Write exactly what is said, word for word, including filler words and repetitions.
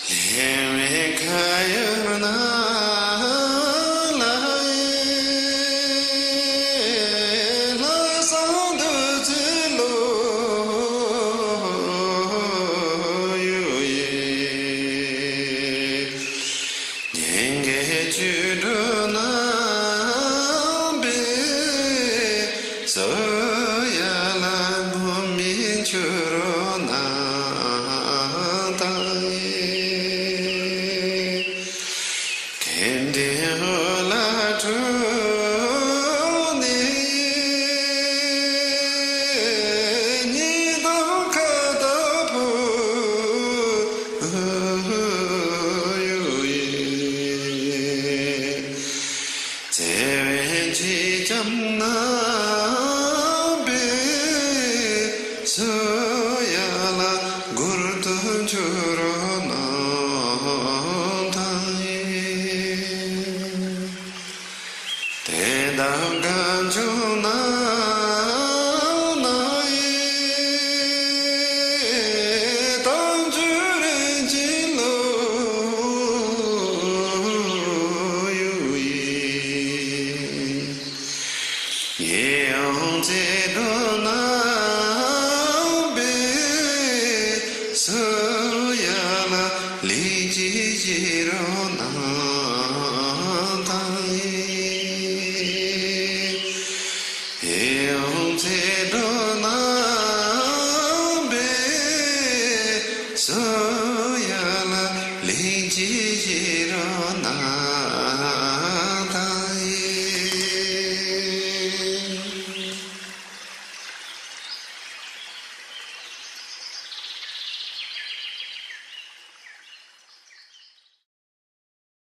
ལྷ་མིའི་ཁ་ཡོད་ན་ལ་ལྷ་བསང་དུ་ཚུལ་ལོ་ཡུ་ཡི། སྙིང་གའི་བཅུད་དྲུག་རྣམ་པའི་སོ་ཡ་ལ་མུ་མེད་ཆུ་རོ་ན་དང་ཡི། གན་དེ་འོ་ལ་དྲུག་ནི་ཉི་དང་ཁ་ལྟ་བུ་ཡུ་ཡི། བརྩེ་བའི་མཆེད་ལྕམ་རྣམ་པའི་སོ་ཡ་ལ་གུར་དུ་འཇུ་རོ་ནང་དང་ཡི། དེ་དག་གང་བྱུང་ན་ནའི་དང་བཅུ་རེ་གཅིག་ལོ་ཡུ་ཡི། ཡིད་འོང་བརྩེ་སྒྲོན་རྣམ་པའི་སོ་ཡ་ལ་ལུས་ཀྱི་བཞི་རོ་ནང་དང་ཡི། ཡིད་འོང་བརྩེ་སྒྲོན་